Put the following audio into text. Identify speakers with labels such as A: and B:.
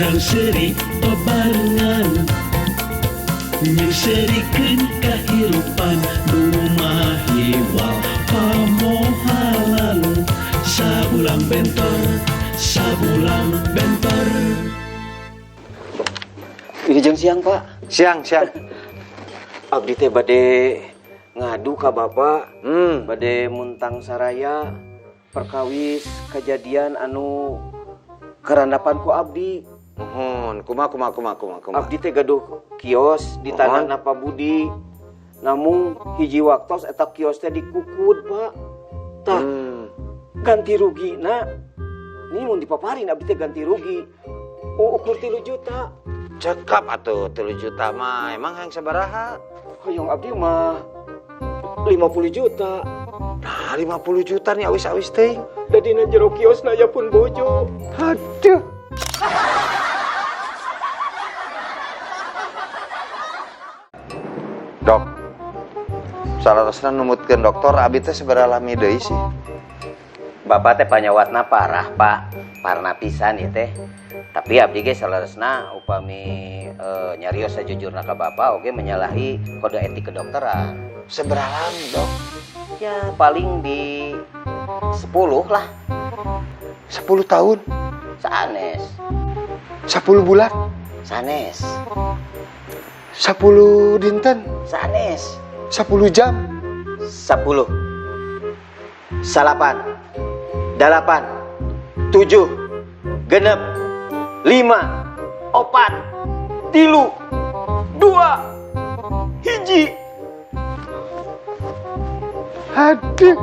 A: Urang seuri babarengan, Nyeungseurikeun kahirupan nu mahiwal pamohalan. Sabulang bentor, sabulang bentor.
B: Wilujeng siang, Pak.
C: Siang, siang.
B: Abdi teh bade ngadu ka Bapak, bade muntang saraya perkawis kejadian anu karandapan ku abdi.
C: Muhun, kumaha, kumaha, kumaha, kumaha, kumaha?
B: Abdi teh gaduh kios di tanah Pak Budi. Namun hiji waktos eta kios teh dikukud, Pak. Tah, ganti rugi na. Ini mun dipaparin abdi teh ganti rugi. Oh, ukur 3 juta.
C: Cekap atuh 3 juta mah, emang hayang sabaraha?
B: Hoyong abdi mah 50 juta.
C: Nah, 50 juta nih awis-awis teh.
B: Da dina jero kios na pun bojo.
C: Aduh. Dok, salarosna numutkeun dokter, abi teh sabaraha lami deui sih?
B: Bapak teh panyawatna parah, Pak. Parna pisan ieu teh. Tapi abdi ge saleresna upami nyarios sajujurna ka Bapak oge menyalahi kode etik kedokteran.
C: Sabaraha lami, Dok?
B: Ya paling di 10 lah.
C: 10 tahun?
B: Sanes.
C: 10 bulan?
B: Sanes.
C: 10 dinten?
B: Sanes.
C: 10 jam?
B: 10, 9, 8, 7, 6, 5, 4, 3, 2, 1.
C: Aduh.